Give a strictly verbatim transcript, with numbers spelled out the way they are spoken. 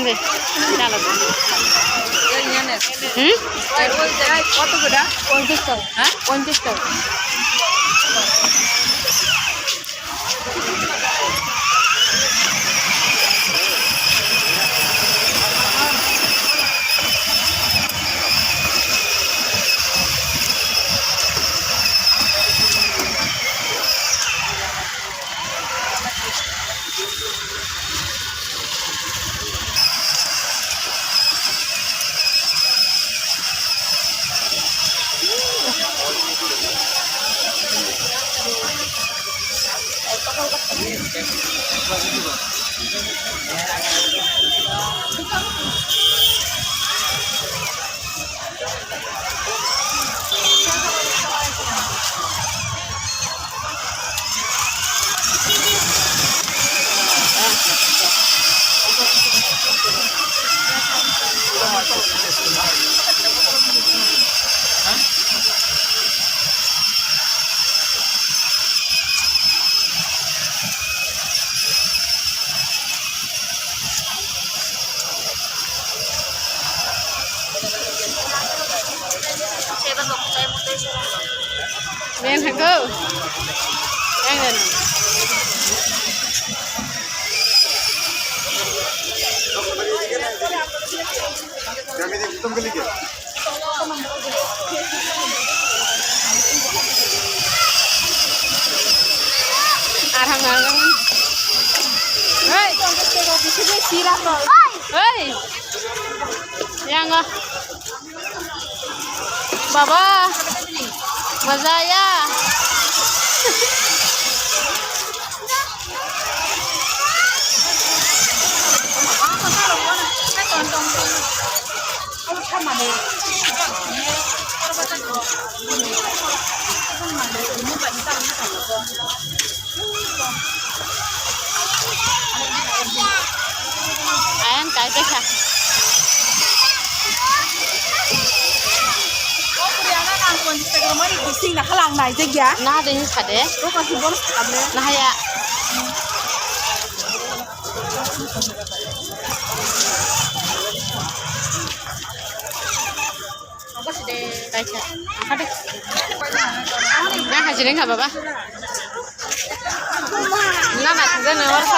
Hmm? কত করে? পঞ্চাশ টাকা। হ্যাঁ? পঞ্চাশ টাকা। Yang hako. Yang dan. Arang arang. Hei. Hei. Yang ah. Baba, maza ya. Ayang kai kaisa. Naha de hinsa de. Naha ya. Kaisa. Angkha de. Nang hai jiring kha baba. Nana thangjaknai oro.